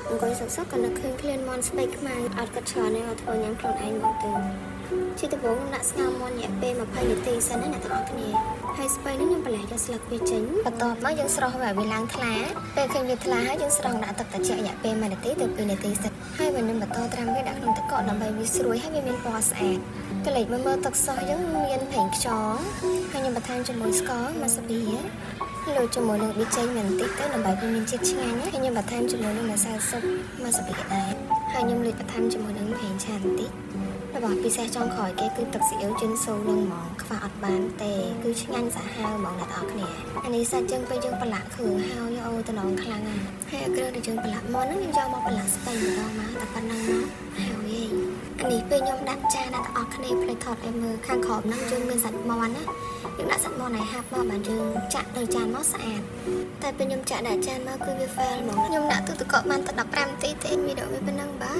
អង្គុយសុកសុកក៏នឹកឃើញក្លៀនមាន់ស្ពៃខ្មៅអត់គិតច្រើនទេមកធ្វើញ៉ាំខ្លួនឯងមកទៅជាដំបូងខ្ញុំដាក់ស្ងោរមាន់រយៈពេល20នាទីសិនណាអ្នកទាំងអស់គ្នាហើយស្ពៃនេះខ្ញុំបន្លែយកស្លឹកវាចេញបន្ទាប់មកយើងស្រុះវាឲ្យវាឡើងថ្លាពេលឃើញវាថ្លាហើយយើងស្រង់ដាក់ទឹកត្រជាក់រយៈពេល1នាទីទៅ2នាទីសិនហើយបើខ្ញុំបន្តត្រាំវាដាក់ក្នុងទឹកកកដើម្បីវាស្រួយហើយវាមានពណ៌ស្អាតកលេចមើលមើលទឹកសោះយើងមានប្រេងខ្យងហើយខ្ញុំបន្ថែមជាមួយស្ករមួយស្លាបលាយជាមួយនឹងប៊ីចេងបន្តិចទៅដើម្បីវាមានជាតិឆ្ងាញ់ហើយខ្ញុំបន្ថែមជាមួយនឹងម្សៅស៊ុបមួយស្លាបព្រាដែរហើយខ្ញុំលាយបន្ថែមជាមួយនឹងប្រេងឆាបន្តិចរបស់ពិសេសចុងក្រោយគេគឺទឹកស៊ីអ៊ីវជិនស៊ូនឹងហ្មងខ្វះអត់បានទេគឺឆ្ងាញ់សាហាវហ្មងអ្នកនរគ្នាអានេះសាច់យើងពេលយើងប្រឡាក់គ្រឿងហើយអូតំណងខ្លាំងណាស់ហើយគ្រឿងដែលយើងប្រឡាក់មាន់ហ្នឹងយើងយកមកប្រឡាក់ស្ពៃម្ដងមកតែប៉ុណ្្នឹងមកហើយអានេះពេលខ្ញុំដាក់ចានអ្នកទាំងអស់គ្នាភ្លេចថតឲ្យមើលខាងក្រោមហ្នឹងយើងមានសាច់មាន់ណាយើងដាក់សាច់មាន់ឲ្យហាប់មកបានយើងចាក់ទៅចានមកស្អាតតែពេលខ្ញុំចាក់ដាក់ចានមកគឺវា fail ហ្មងខ្ញុំដាក់ទឹកទឹកកកបានតែ15នាទីទេវីដេអូវាប៉ុណ្្នឹងបាទ។